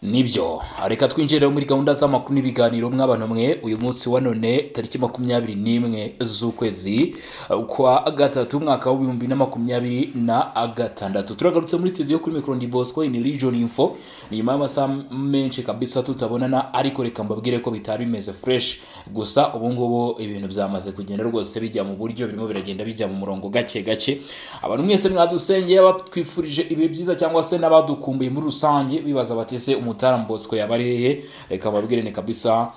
Nibyo, reka twinjire muri gahunda z'amakuru n'ibiganiro mw'abantu mwe. Uyu munsi wa none, tariki 21 z'ukwezi kwa gatatu, umwaka wa 2026, turagarutse muri studio. Kuri mikoro ndi Bosco in Region Info. Ni nyuma y'amasaha menshi kabisa tutabonana, ariko reka mbabwire ko bitari bimeze fresh. Gusa ubu ngubu ibintu byamaze kugenda rwose bijya mu buryo, birimo biragenda bijya mu murongo gake gake. Abantu mwese mwadusengeye, batwifurije ibihe byiza, cyangwa se n'abadukumbuye muri rusange bibaza bati: "Se umutara Bosco yaba ari hehe?" Reka mbabwire ni kabisa,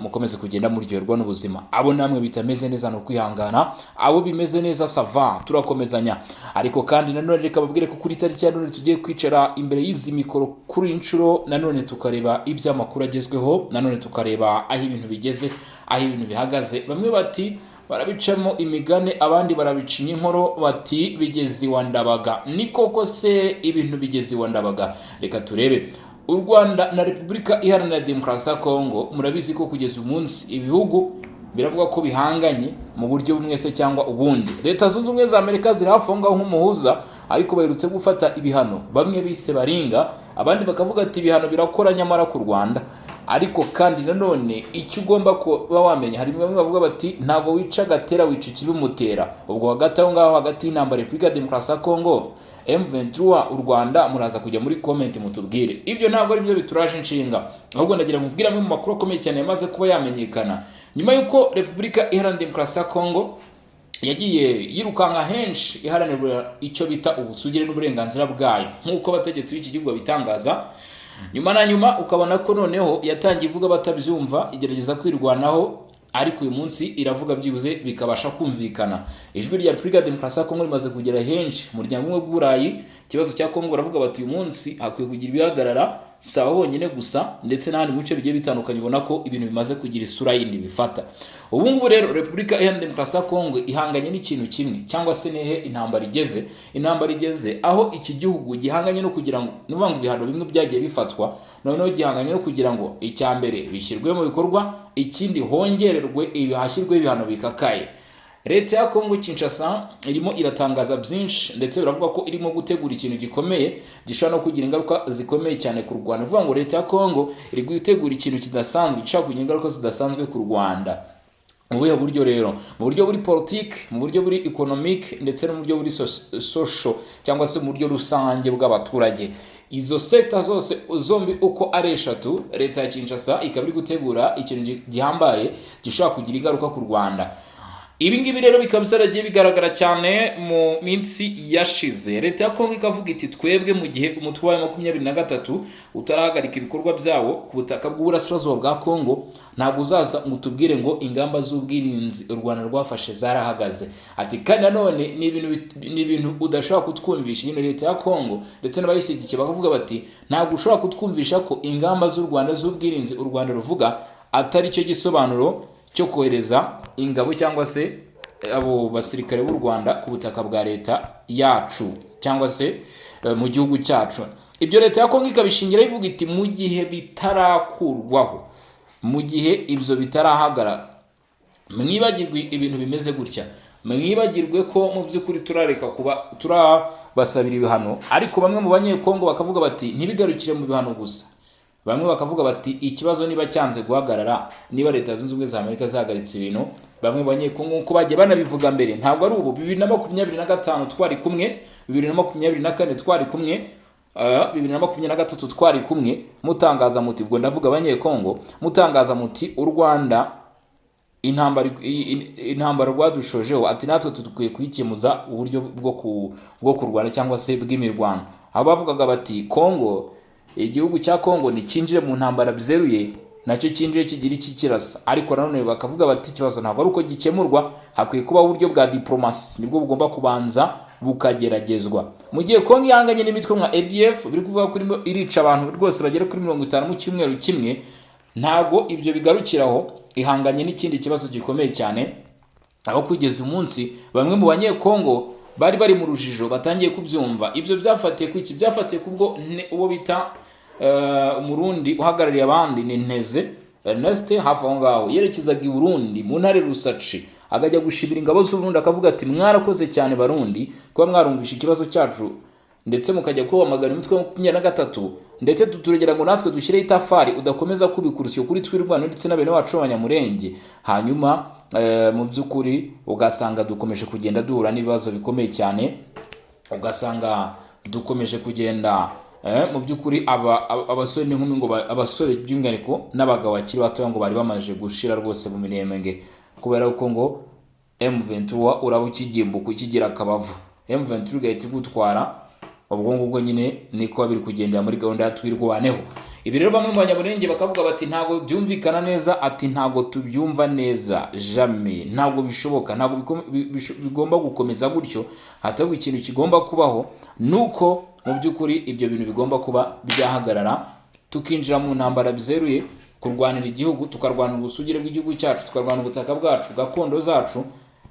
mukomeze kugenda muryoherwa n'ubuzima. Abo namwe bitameze neza ni ukwihangana, abo bimeze neza, ça va, turakomezanya. Ariko kandi nanone reka babwire ko kuri tariki ya none tugiye kwicara imbere y'izi mikoro kuri inshuro nanone, tukareba iby'amakuru agezweho, nanone tukareba aho ibintu bigeze, aho ibintu bihagaze. Bamwe bati barabicamo imigani, abandi barabicinya inkoro, bati bigeze iwa Ndabaga. Ni koko se ibintu bigeze iwa Ndabaga? Reka turebe. U Rwanda na Repubulika Iharanira Demokarasi ya Kongo, murabizi ko kugeza umunsi ibihugu biravuga ko bihanganye mu buryo bumwe se cyangwa ubundi. Leta Zunze Ubumwe za Amerika ziri hafi aho ngaho nk'umuhuza, ariko baherutse gufata ibihano bamwe bise baringa, abandi bakavuga ati ibihano birakora nyamara ku Rwanda. Ariko kandi nanone icyo ugomba kuba wamenya, hari bamwe bavuga bati ntabwo wica Gatera, wica ikibimutera. Ubwo hagati aho ngaho, hagati y'intambara Repubulika ya Demokarasi ya Kongo, M23, u Rwanda, muraza kujya muri comment mutubwire. Ibyo ntabwo ari byo bituraje inshinga, ahubwo ndagira ngo mubwire amwe mu makuru akomeye cyane yamaze kuba yamenyekana nyuma y'uko Repubulika Iharanira Demokarasi ya Kongo yagiye yirukanka henshi iharanira icyo bita ubusugire n'uburenganzira bwayo, nk'uko abategetsi b'iki gihugu babitangaza. Nyuma na nyuma ukabona ko noneho yatangiye ivuga batabyumva, igerageza kwirwanaho, ariko uyu munsi iravuga byibuze bikabasha kumvikana. Ijwi rya Repubulika ya Demokarasi ya Kongo rimaze kugera henshi mu muryango umwe bw'Uburayi. Ikibazo cya Kongo, baravuga bati uyu munsi hakwiye kugira ibihagarara. Si aba bonyine gusa, ndetse n'ahandi mu bice bigiye bitandukanye ubona ko ibintu bimaze kugira isura yindi bifata. Ubu ngubu rero Repubulika Iharanira Demokarasi ya Kongo ihanganye n'ikintu kimwe, cyangwa se nehe intambara igeze. Intambara igeze aho iki gihugu gihanganye no kugira ngo, ni ukuvuga ngo ibihano bimwe byagiye bifatwa, noneho gihanganye no kugira ngo icya mbere bishyirwe mu bikorwa, ikindi hongererwe ibi, hashyirweho ibihano bikakaye. Leta ya Kongo Kinshasa irimo iratangaza byinshi, ndetse biravuga ko irimo gutegura ikintu gikomeye gishobora no kugira ingaruka zikomeye cyane ku Rwanda. Uvuga ngo leta ya Kongo iri gutegura ikintu kidasanzwe gishobora kugira ingaruka zidasanzwe ku Rwanda. Mu buhe buryo rero? Mu buryo buri politiki, mu buryo buri economic, ndetse no mu buryo buri social, cyangwa se mu buryo rusange bw'abaturage. Izo sector zose zombi uko ari eshatu, leta ya Kinshasa ikaba iri gutegura ikintu gihambaye gishobora kugira ingaruka ku Rwanda. Ibi ngibi rero bikaba byaragiye bigaragara cyane mu minsi yashize. Leta ya Kongo ikavuga iti twebwe mu gihe umutwe wa 23 utarahagarika ibikorwa byawo ku butaka bw'uburasirazuba bwa Kongo, ntabwo uzaza ngo utubwire ngo ingamba z'ubwirinzi u Rwanda rwafashe zarahagaze. Ati kandi nanone ni ibintu udashobora kutwumvisha nyine. Leta ya Kongo ndetse n'abayishyigikiye bakavuga bati ntabwo ushobora kutwumvisha ko ingamba z'u Rwanda z'ubwirinzi u Rwanda ruvuga atari cyo gisobanuro cyo kohereza ingabo cyangwa se abo basirikare b'u Rwanda ku butaka bwa leta yacu, cyangwa se mu gihugu cyacu. Ibyo leta ya Kongo ikabishingira ivuga iti mu gihe bitarakurwaho, mu gihe ibyo bitarahagarara, mwibagirwe ibintu bimeze gutya, mwibagirwe ko mu by'ukuri turareka kuba turabasabira ibihano. Ariko bamwe mu Banyekongo bakavuga bati ntibigarukire mu bihano gusa. Bamwe bakavuga bati ikibazo niba cyanze guhagarara, niba Leta Zunze Ubumwe za Amerika zahagaritse ibintu, bamwe mu Banyekongo nk'uko bagiye banabivuga mbere, ntabwo ari ubu, 2025 twari kumwe, 2024 twari kumwe, 2023 twari kumwe, mutangaza muti, ubwo ndavuga Abanyekongo, mutangaza muti u Rwanda intambara rwadushojeho, ati natwe dukwiye kuyikemuza uburyo bwo kurwana cyangwa se bw'imirwano. Aho bavugaga bati Kongo, igihugu cya Kongo ntikinjire mu ntambara byeruye, nacyo cyinjiye kigira iki kirasa. Ariko nanone bakavuga bati ikibazo ntabwo ari uko gikemurwa, hakwiye kubaho uburyo bwa diplomasi, nibwo bugomba kubanza bukageragezwa. Mu gihe Kongo ihanganye n'imitwe nka ADF, biri kuvuga ko irimo irica abantu rwose bagera kuri 50 mu cyumweru kimwe, ntabwo ibyo bigarukiraho, ihanganye n'ikindi kibazo gikomeye cyane, aho kugeza umunsi bamwe mu Banyekongo bari bari mu rujijo batangiye kubyumva. Ibyo byafatiye ku iki? Byafatiye kubwo uwo bita Umurundi uhagarariye abandi ni Nteze Ernest, hafi aho ngaho yerekezaga i Burundi mu ntare Rusaci, akajya gushimira ingabo z'u Burundi, akavuga ati mwarakoze cyane Barundi kuba mwarumvishe ikibazo cyacu. ndetse mukajya kubamagana umutwe wa 23, ndetse tuturagera ngo natwe dushyireho itafari udakomeza kubika urusyo kuri Twirwaneho ndetse na bene wacu b'Abanyamurenge. Hanyuma mu by'ukuri ugasanga dukomeje kugenda duhura n'ibibazo bikomeye cyane, ugasanga dukomeje kugenda mu by'ukuri abasore n'inkumi ngo abasore by'umwihariko n'abagabo bakiri batoya ngo bari bamaze gushira rwose mu Minembwe, kubera ko ngo M23 uraba ukigimbuka ukigira akabavu, M23 igahita igutwara. Ubwo ngubwo nyine niko biri kugendera muri gahunda ya Twirwaneho. Ibi rero bamwe mu Banyamurenge bakavuga bati ntabwo byumvikana neza, ati ntabwo tubyumva neza, jamais, ntabwo bishoboka, ntabwo bigomba gukomeza gutyo. Hatabwo ikintu kigomba kubaho nuko mu by'ukuri ibyo bintu bigomba kuba byahagarara, tukinjira mu ntambara byeruye, kurwanira igihugu, tukarwanira ubusugire bw'igihugu cyacu, tukarwanira ubutaka bwacu, gakondo zacu.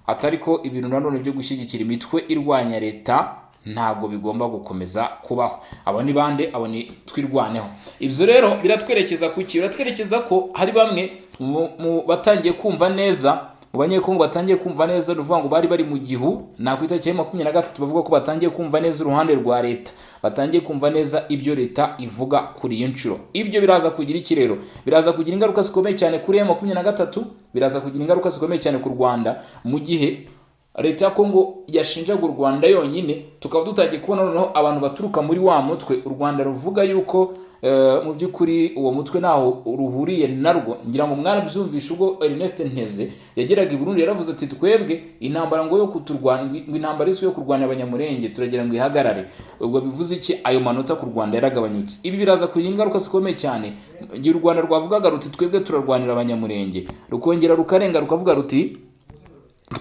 Atari ko ibintu nanone byo gushyigikira imitwe irwanya leta ntabwo bigomba gukomeza kubaho. Abo ni bande? Abo ni Twirwaneho. Ibyo rero biratwerekeza ku ki? Biratwerekeza ko hari bamwe mu batangiye kumva neza, mu Banyekongo batangiye kumva neza. Ni ukuvuga ngo bari bari mu gihu nakwita cya 23, bavuga ko batangiye kumva neza uruhande rwa leta, batangiye kumva neza ibyo leta ivuga kuri iyi nshuro. Ibyo biraza kugira iki rero? Biraza kugira ingaruka zikomeye cyane kuri 23, biraza kugira ingaruka zikomeye cyane ku Rwanda, mu gihe leta ya Kongo yashinjaga u Rwanda yonyine, tukaba dutangiye kubona noneho abantu baturuka muri wa mutwe u Rwanda ruvuga yuko mu by'ukuri uwo mutwe ntaho ruhuriye narwo. Ngira ngo mwarabyumvishe ubwo Ernest Nteze yageraga i Burundi, yaravuze ati twebwe intambara ngo yo kuturwana, ngo intambara izwi yo kurwanya Abanyamurenge, turagira ngo ihagarare. Ubwo bivuze iki? Ayo manota ku Rwanda yaragabanyutse. Ibi biraza kugira ingaruka zikomeye cyane igihe u Rwanda rwavugaga ruti twebwe turarwanira Abanyamurenge, rukongera rukarenga rukavuga ruti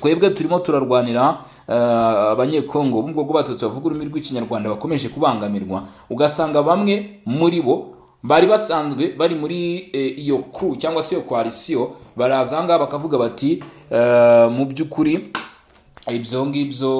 twebwe turimo turarwanira Abanyekongo bo mu bwoko bw'Abatutsi bavuga ururimi rw'Ikinyarwanda bakomeje kubangamirwa. Ugasanga bamwe muri bo bari basanzwe bari muri iyo crew cyangwa se iyo coalition baraza aha ngaha bakavuga bati mu by'ukuri ibyo ngibyo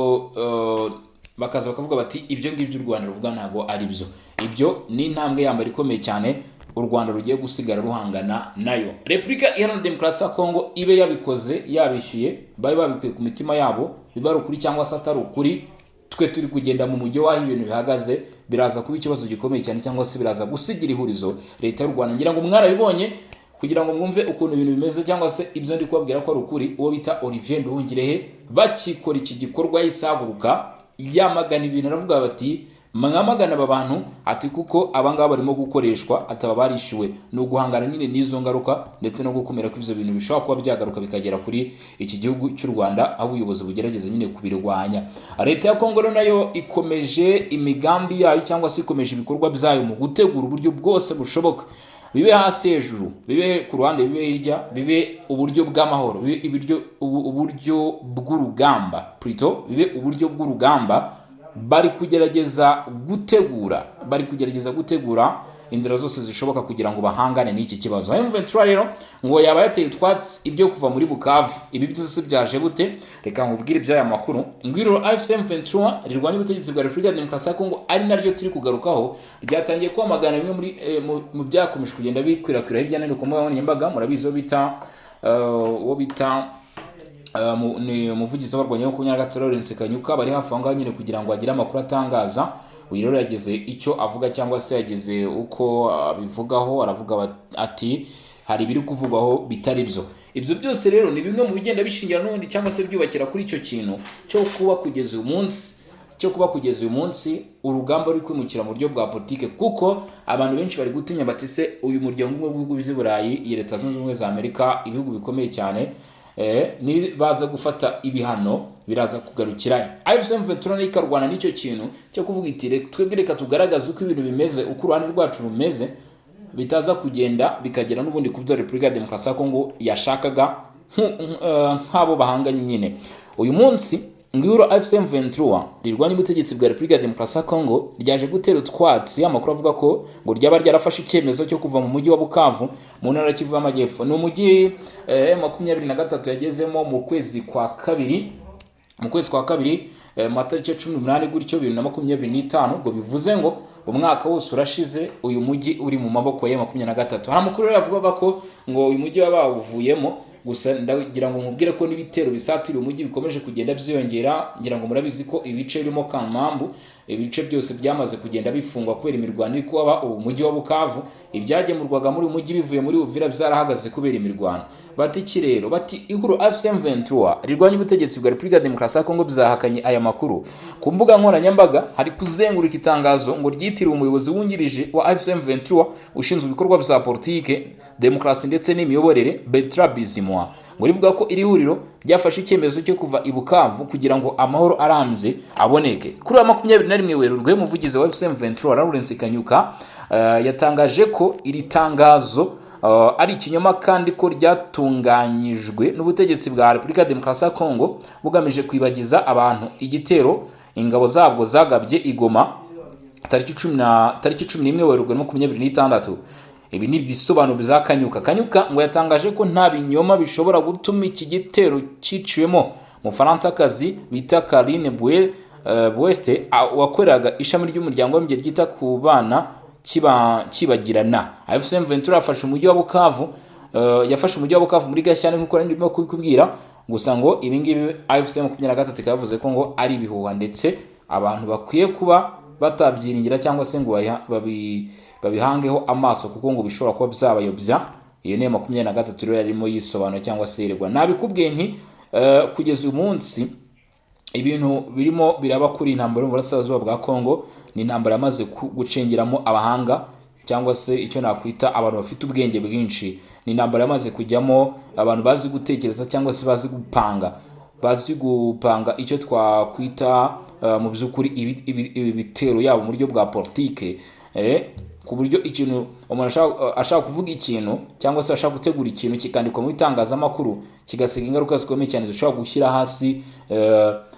bakaza bakavuga bati ibyo ngibyo u Rwanda ruvuga ntabwo ari byo. Ibyo ni intambwe ya mbere ikomeye cyane u Rwanda rugiye gusigara ruhangana nayo. Repubulika Iharanira Demokarasi ya Kongo ibe yabikoze, yabishyuye, bari babikuye ku mitima yabo, biba ari ukuri cyangwa se atari ukuri, twe turi kugenda mu mujyi w'aho ibintu bihagaze, biraza kuba ikibazo gikomeye cyane cyangwa se biraza gusigira ihurizo leta y'u Rwanda. Ngira ngo mwarabibonye. Kugira ngo mwumve ukuntu ibintu bimeze cyangwa se ibyo ndi kubabwira ko ari ukuri, uwo bita Olivier Nduhungirehe bakikora iki gikorwa yahise ahaguruka yamagana ibintu, aravuga bati mwamagana aba bantu, ati kuko abangaba barimo gukoreshwa, ataba barishyuwe. Ni uguhangana nyine n'izo ngaruka ndetse no gukumira ko ibyo bintu bishobora kuba byagaruka bikagera kuri iki gihugu cy'u Rwanda, aho ubuyobozi bugerageza nyine kubirwanya. Leta ya Kongo rero nayo ikomeje imigambi yayo cyangwa se ikomeje ibikorwa byayo mu gutegura uburyo bwose bushoboka, bibe hasi hejuru, bibe ku ruhande, bibe hirya, bibe uburyo bw'amahoro, bibe uburyo bw'urugamba, plutôt bibe uburyo bw'urugamba. Bari kugerageza gutegura inzira zose zishoboka kugira ngo bahangane n'iki kibazo. M23 rero ngo yaba yateye utwatsi ibyo kuva muri Bukavu. Ibi byose byaje bute? Reka nkubwire iby'aya makuru. Ngwiro AFC M23 rirwanya ubutegetsi bwa Repubulika ya Demokarasi ya Kongo, ari naryo turi kugarukaho, ryatangiye kwamagana bimwe muri mu byakomeje kugenda bikwirakwira hirya no hino ku mbuga nkoranyambaga. Murabizi uwo bita ni umuvugizi w'abarwanyi 23 Lawrence Kanyuka, bari hafi aho ngaho nyine kugira ngo agire amakuru atangaza. Uyu rero yagize icyo avuga cyangwa se yagize uko abivugaho, aravuga ati hari ibiri kuvugwaho bitari byo. Ibyo byose rero ni bimwe mu bigenda bishingira n'ubundi cyangwa se byubakira kuri icyo kintu cyo kuba kugeza uyu munsi urugamba ruri kwimukira mu buryo bwa politike, kuko abantu benshi bari gutinya bati se uyu muryango umwe w'ibihugu by'i Burayi, iyi Leta Zunze Ubumwe za Amerika, ibihugu bikomeye cyane, ni baza gufata ibihano biraza kugarukira he? AFC M23 nayo ikarwana n'icyo kintu cyo kuvuga iti twebwe reka tugaragaze uko ibintu bimeze, uko uruhande rwacu rumeze, bitaza kugenda bikagera n'ubundi ku byo Repubulika ya Demokarasi ya Kongo yashakaga nk'abo bahanganye nyine. Uyu munsi ngwiro AFC M23 rirwanya ubutegetsi bwa Repubulika ya Demokarasi ya Kongo ryaje gutera utwatsi amakuru avuga ko ngo ryaba ryarafashe icyemezo cyo kuva mu mujyi wa Bukavu mu ntara ya Kivu y'Amajyepfo. Ni umujyi 23 yagezemo mu kwezi kwa kabiri, mu matariki ya 18 gutyo 2025. Ubwo bivuze ngo umwaka wose urashize uyu mujyi uri mu maboko ya 23. Hari amakuru rero yavugaga ko ngo uyu mujyi baba bawuvuyemo, gusa ndagira ngo nkubwire ko n'ibitero bisatira umujyi bikomeje kugenda byiyongera. Ngira ngo murabizi ko ibice birimo Kamambu, Ibice byose byamaze kugenda bifungwa kubera imirwano iri kuba ubu. Mujyi wa Bukavu, ibyagemurwaga muri uyu mujyi bivuye muri Uvira byarahagaze kubera imirwano. Bati iki rero? Bati ihuriro AFC M23 rirwanya ubutegetsi bwa Repubulika ya Demokarasi ya Kongo byahakanye aya makuru. Ku mbuga nkoranyambaga hari kuzenguruka itangazo ngo ryitiriwe umuyobozi wungirije wa AFC M23 ushinzwe ibikorwa bya politike, demokarasi ndetse n'imiyoborere, Bertrand Bizimwa, ngo rivuga ko iri huriro ryafashe icyemezo cyo kuva i Bukavu kugira ngo amahoro arambye aboneke. Kuri wa 21 Werurwe, umuvugizi wa AFC M23 Lawrence Kanyuka yatangaje ko iri tangazo ari ikinyoma kandi ko ryatunganyijwe n'ubutegetsi bwa Repubulika ya Demokarasi ya Kongo bugamije kwibagiza abantu igitero ingabo zabwo zagabye i Goma tariki 11 Werurwe 2026. Ibi ni ibisobanuro bya Kanyuka. Kanyuka ngo yatangaje ko nta binyoma bishobora gutuma iki gitero cyiciwemo Umufaransakazi bita Karine Bueste, wakoreraga ishami ry'Umuryango w'Abibumbye ryita ku bana kibagirana. AFC M23 yafashe umujyi wa Bukavu, yafashe umujyi wa Bukavu muri Gashyantare nk'uko nari ndimo kubikubwira. Gusa ngo ibi ngibi AFC 23 ikaba yavuze ko ngo ari ibihuha, ndetse abantu bakwiye kuba batabyiringira cyangwa se ngo babihangeho amaso, kuko ngo bishobora kuba byabayobya. Iyo niyo 23 rero yarimo yisobanura cyangwa se yiregwa. Nabikubwiye nti kugeza uyu munsi ibintu birimo biraba kuri intambara yo mu burasirazuba bwa Kongo ni intambara yamaze gucengeramo abahanga, cyangwa se icyo nakwita abantu bafite ubwenge bwinshi. Ni intambara yamaze kujyamo abantu bazi gutekereza cyangwa se bazi gupanga icyo twakwita mu by'ukuri ibi bitero, yaba mu buryo bwa politike, ku buryo ikintu umuntu ashaka kuvuga ikintu cyangwa se ashaka gutegura ikintu kikandikwa mu bitangazamakuru, kigasiga ingaruka zikomeye cyane zishobora gushyira hasi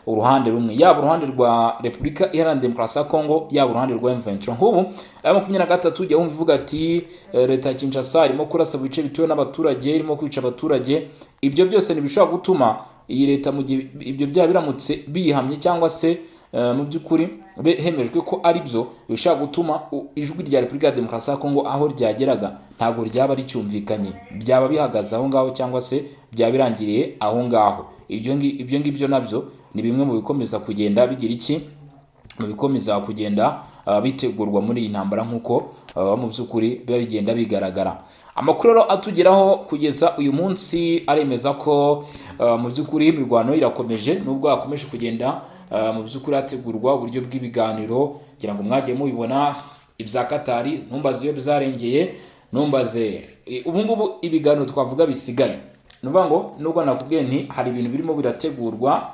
uruhande rumwe, yaba uruhande rwa Repubulika Iharanira Demokarasi ya Kongo, yaba uruhande rwa M23. Nk'ubu aya 23 ujya wumva ivuga ati leta ya Kinshasa irimo kurasa mu bice bituwe n'abaturage, irimo kwica abaturage. Ibyo byose ntibishobora gutuma iyi leta, mu gihe ibyo byaba biramutse biyihamye cyangwa se mu by'ukuri hemejwe ko ari byo, bishobora gutuma ijwi rya Repubulika ya Demokarasi ya Kongo aho ryageraga ntabwo ryaba ricyumvikanye, byaba bihagaze aho ngaho cyangwa se byaba birangiriye aho ngaho. Ibyo ngibyo nabyo ni bimwe mu bikomeza kugenda bigira iki, mu bikomeza kugenda bitegurwa muri iyi ntambara, nk'uko mu by'ukuri biba bigenda bigaragara. Amakuru rero atugeraho kugeza uyu munsi aremeza ko mu by'ukuri imirwano irakomeje, nubwo hakomeje kugenda mu by'ukuri hategurwa uburyo bw'ibiganiro. Kugira ngo mwagiye mubibona ibya Katari, ntumbaze iyo byarengeye, ntumbaze. Ubu ngubu ibiganiro twavuga bisigaye, ni ukuvuga ngo nubwo nakubwiye nti hari ibintu birimo birategurwa,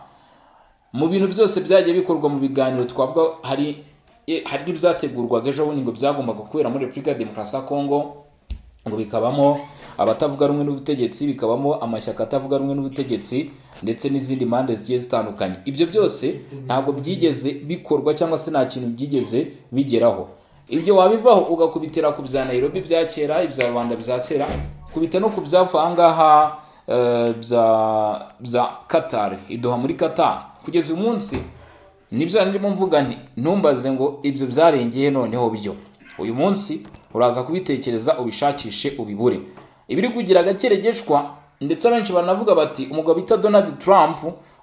mu bintu byose byagiye bikorwa mu biganiro twavuga hari n'ibyategurwaga ejo bundi ngo byagombaga kubera muri Repubulika ya Demokarasi ya Kongo, ngo bikabamo abatavuga rumwe n'ubutegetsi, bikabamo amashyaka atavuga rumwe n'ubutegetsi, ndetse n'izindi mpande zigiye zitandukanye. Ibyo byose ntabwo byigeze bikorwa cyangwa se nta kintu byigeze bigeraho. Ibyo wabivaho ugakubitira ku bya Nairobi bya kera, ibya Rwanda bya kera, kubita no ku byava aha ngaha bya Qatar, i Doha muri Qatar. Kugeza uyu munsi nibyo ndimo mvuga nti ntumbaze ngo ibyo byarengeye. Noneho byo uyu munsi uraza kubitekereza, ubishakishe, ubibure. Ibiri kugira agakeregeshwa, ndetse abenshi banavuga bati umugabo bita Donald Trump,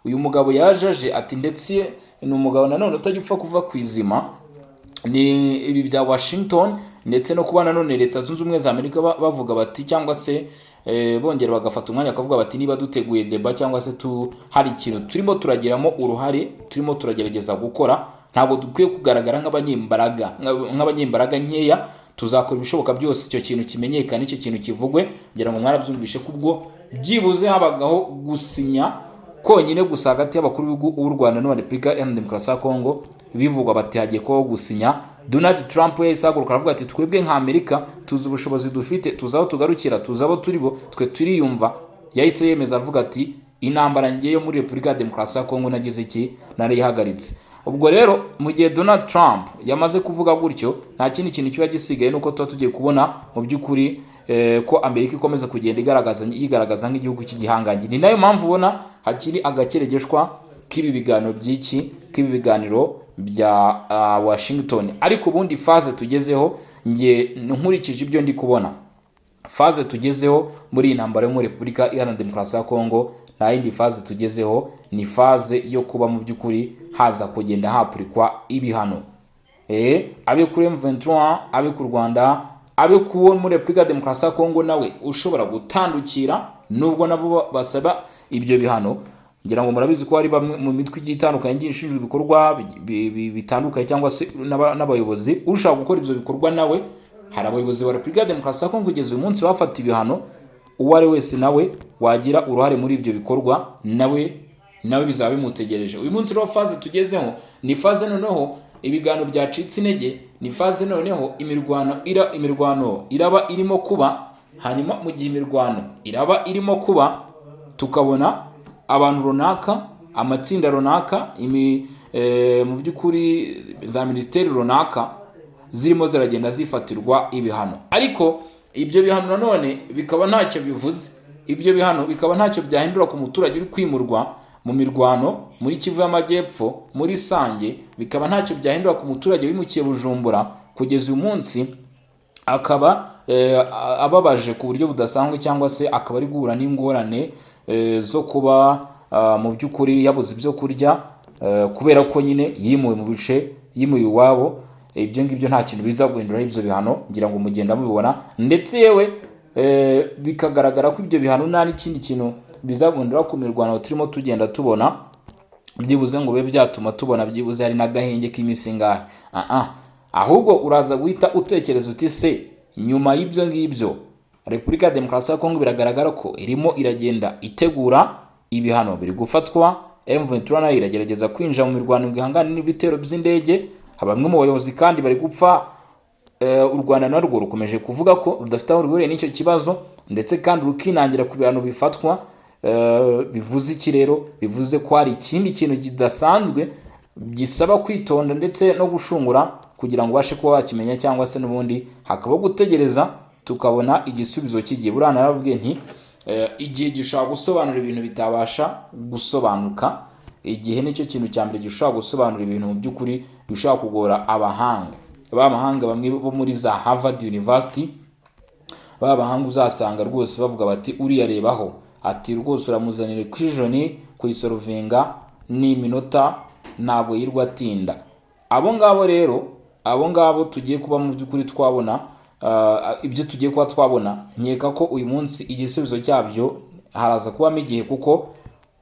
uyu mugabo yaje aje ati, ndetse ni umugabo nanone utajya upfa kuva ku izima, ni ibi bya Washington, ndetse no kuba nanone Leta Zunze Ubumwe za Amerika bavuga bati, cyangwa se bongera bagafata umwanya bakavuga bati niba duteguye débat cyangwa se hari ikintu turimo turagiramo uruhare, turimo turagerageza gukora, ntabwo dukwiye kugaragara nk'abanyembaraga nkeya. Tuzakora ibishoboka byose icyo kintu kimenyekane, icyo kintu kivugwe. Ngira ngo mwarabyumvishe kubwo byibuze habagaho gusinya konyine gusa hagati y'abakuru b'ibihugu b'u Rwanda n'uwa Repubulika Iharanira Demokarasi ya Kongo, bivugwa bati hagiye kubaho gusinya. Donald Trump yahise ahaguruka aravuga ati twebwe nka Amerika tuzi ubushobozi dufite, tuzi aho tugarukira, tuzi abo turi bo, twe turiyumva. Yahise yemeza avuga ati intambara ngiye yo muri Repubulika ya Demokarasi ya Kongo nagize iki, narayihagaritse. Ubwo rero mu gihe Donald Trump yamaze kuvuga gutyo, nta kindi kintu kiba gisigaye, nuko tuba tugiye kubona mu by'ukuri ko Amerika ikomeza kugenda yigaragaza nk'igihugu cy'igihangange. Ni nayo mpamvu ubona hakiri agakeregeshwa k'ibi biganiro by'iki, k'ibi biganiro bya Washington. Ariko ubundi phase tugezeho, nge nkurikije ibyo ndi kubona, phase tugezeho muri iyi ntambara yo muri Repubulika Iharanira Demokarasi ya Kongo Nta yindi phase tugezeho, ni phase yo kuba mu by'ukuri haza kugenda hapurikwa ibihano, abe kuri M23, abe ku Rwanda, abe kuwo muri Repubulika ya Demokarasi ya Kongo nawe ushobora gutandukira, nubwo nabo basaba ibyo bihano. Ngira ngo murabizi ko hari bamwe mu mitwe igiye itandukanye igiye ishinzwe ibikorwa bitandukanye cyangwa se n'abayobozi ushaka gukora ibyo bikorwa nawe. Hari abayobozi ba Repubulika ya Demokarasi ya Kongo kugeza uyu munsi bafata ibihano. Uwo ari wese nawe wagira uruhare muri ibyo bikorwa, nawe bizaba bimutegereje. Uyu munsi rero phase tugezeho ni phase noneho ibiganiro byacitse intege, ni phase noneho imirwano iraba irimo kuba. Hanyuma mu gihe imirwano iraba irimo kuba, tukabona abantu runaka, amatsinda runaka, mu by'ukuri za minisiteri runaka zirimo ziragenda zifatirwa ibihano, ariko ibyo bihano nanone bikaba ntacyo bivuze. Ibyo bihano bikaba ntacyo byahindura ku muturage uri kwimurwa mu mirwano muri Kivu y'Amajyepfo, muri Sange, bikaba ntacyo byahindura ku muturage wimukiye Bujumbura kugeza uyu munsi akaba ababaje ku buryo budasanzwe, cyangwa se akaba ari guhura n'ingorane zo kuba mu by'ukuri yabuze ibyo kurya, kubera ko nyine yimuwe mu bice, yimuwe iwabo. Ibyo ngibyo nta kintu biza guhindura ibyo bihano, ngira ngo mugenda mubibona. Ndetse yewe bikagaragara ko ibyo bihano nta n'ikindi kintu biza guhindura ku mirwano turimo tugenda tubona, byibuze ngo bibe byatuma tubona byibuze hari n'agahenge k'iminsi ingahe. Ahubwo uraza guhita utekereza uti: "Se nyuma y'ibyo ngibyo, Repubulika ya Demokarasi ya Kongo biragaragara ko irimo iragenda itegura ibihano biri gufatwa, M23 nayo iragerageza kwinjira mu mirwano ngo ihangane n'ibitero by'indege, bamwe mu bayobozi kandi bari gupfa, u Rwanda narwo rukomeje kuvuga ko rudafite aho ruhuriye n'icyo kibazo, ndetse kandi rukinangira ku bihano bifatwa, bivuze iki rero?" Bivuze ko hari ikindi kintu kidasanzwe gisaba kwitonda ndetse no gushungura kugira ngo ubashe kuba wakimenya, cyangwa se n'ubundi hakabaho gutegereza tukabona igisubizo cy'igihe. Buriya narababwiye nti igihe gishobora gusobanura ibintu bitabasha gusobanuka. Igihe nicyo kintu cya mbere gishobora gusobanura ibintu mu by'ukuri bishobora kugora abahanga, b'abahanga bamwe bo muri za Harvard University, ba bahanga uzasanga rwose bavuga bati: "Uriya rebaho," ati: "Rwose uramuzanira equation kuyisolvinga ni iminota, ntabwo yirwa atinda." Abo ngabo rero, abo ngabo tugiye kuba mu by'ukuri twabona ibyo tugiye kuba twabona, nkeka ko uyu munsi igisubizo cyabyo haraza kubamo igihe, kuko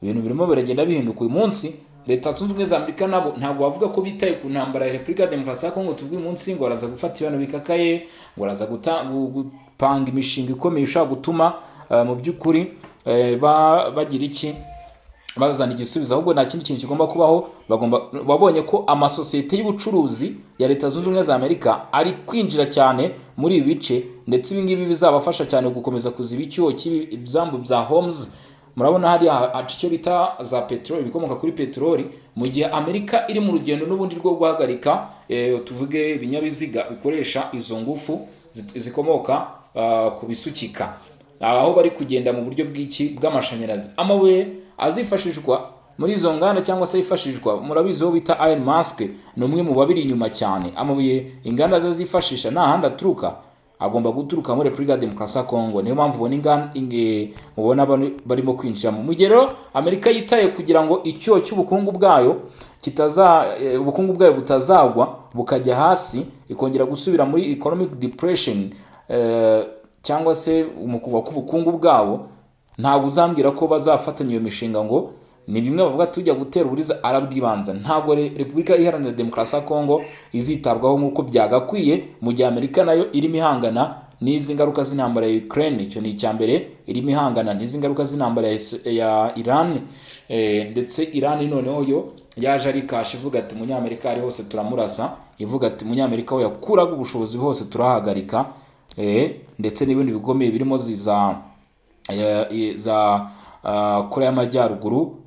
ibintu birimo biragenda bihinduka. Uyu munsi Leta Zunze Ubumwe za Amerika nabo ntabwo bavuga ko bitaye ku ntambara ya Repubulika ya Demokarasi ya Kongo. Tuvuge uyu munsi ngo baraza gufata ibihano bikakaye, ngo baraza gupanga imishinga ikomeye ishobora gutuma mu by'ukuri bagira iki, bazana igisubizo. Ahubwo nta kindi kintu kigomba kubaho. Bagomba, babonye ko amasosiyete y'ubucuruzi ya Leta Zunze Ubumwe za Amerika ari kwinjira cyane muri ibi bice, ndetse ibi ngibi bizabafasha cyane gukomeza kuziba icyuho cy'ibyambu bya Hormuz. Murabona hariya haca icyo bita za peteroli, ibikomoka kuri peteroli, mu gihe Amerika iri mu rugendo n'ubundi rwo guhagarika, tuvuge ibinyabiziga bikoresha izo ngufu zikomoka ku bisukika, aho bari kugenda mu buryo bw'iki, bw'amashanyarazi. Amabuye azifashishwa muri izo nganda cyangwa se yifashishwa, murabizi uwo bita Elon Musk ni umwe mu babiri inyuma cyane. Amabuye inganda ze zifashisha nta handi aturuka, agomba guturuka muri Repubulika ya Demokarasi ya Kongo. Niyo mpamvu ubona inganda mubona barimo kwinjiramo. Mu gihe rero Amerika yitaye kugira ngo icyuho cy'ubukungu bwayo kitaza, ubukungu bwayo butazagwa bukajya hasi, ikongera gusubira muri economic depression, cyangwa se mu kugwa k'ubukungu bwabo, ntabwo uzambwira ko bazafatanya iyo mishinga ngo ni bimwe bavuga tujya gutera uburiza arabwibanza. Ntabwo Repubulika Iharanira Demokarasi ya Kongo izitabwaho nk'uko byagakwiye mu gihe Amerika nayo irimo ihangana n'izi ngaruka z'intambara ya Ukraine. Icyo ni icya mbere. Irimo ihangana n'izi ngaruka z'intambara ya Iran, ndetse Iran noneho yo yaje ari kashi ivuga ati: "Umunyamerika ari hose turamurasa." Ivuga ati: "Umunyamerika we yakuraga ubushobozi hose turahagarika," ndetse n'ibindi bikomeye birimo ziza za Korea y'Amajyaruguru,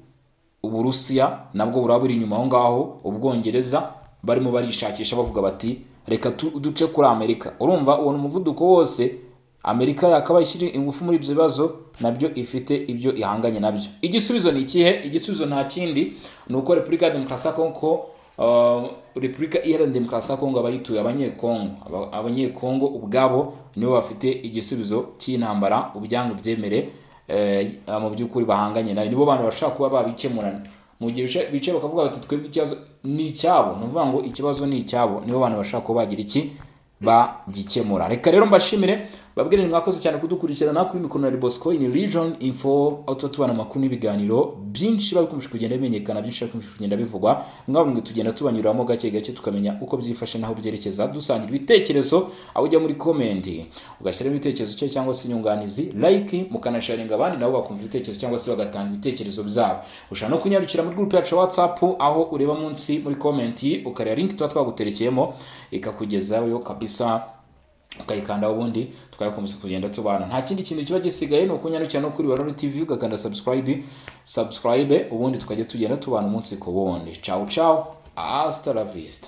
Uburusiya nabwo buraba buri inyuma aho ngaho, Ubwongereza, barimo barishakisha bavuga bati: "Reka duce kuri Amerika." Urumva uwo umuvuduko wose Amerika yakabaye ishyira ingufu muri ibyo bibazo, nabyo ifite ibyo ihanganye nabyo. Igisubizo ni ikihe? Igisubizo nta kindi, ni uko Repubulika ya Demokarasi ya Kongo, Repubulika Iharanira Demokarasi ya Kongo, abayituye, Abanyekongo, Abanyekongo ubwabo nibo bafite igisubizo cy'intambara, ubyangu byemere. mu by'ukuri bahanganye nayo, nibo bantu bashobora kuba babikemura. Mu gihe bicaye bakavuga bati: "Twebwe ikibazo ni icyabo", ni ukuvuga ngo ikibazo ni icyabo, nibo bantu bashobora kuba bagira iki, bagikemura. Reka rero mbashimire, babwire ni mwakoze cyane kudukurikirana. Kuri mikoro na Bosco in Region Info, aho tuba tubana amakuru n'ibiganiro byinshi biba bikomeje kugenda bimenyekana, byinshi bikomeje kugenda bivugwa. Mwabumwe tugenda tubanyuramo gake gake, tukamenya uko byifashe n'aho byerekeza, dusangira ibitekerezo, aho ujya muri comment ugashyiramo ibitekerezo cye cyangwa se inyunganizi, like, mukanasharinga abandi nabo bakumva ibitekerezo cyangwa se bagatanga ibitekerezo byabo. Ushobora no kunyarukira muri group yacu ya WhatsApp, aho ureba munsi muri comment ukareba link tuba twaguterekeyemo, ikakugezayo kabisa, ukayikandaho, ubundi tukayakomeza kugenda tubana. Nta kindi kintu kiba gisigaye, ni ukunyarukira no kuri Barore TV ugakanda subscribe, ubundi tukajya tugenda tubana umunsi ku wundi. Ciao ciao, hasta la vista.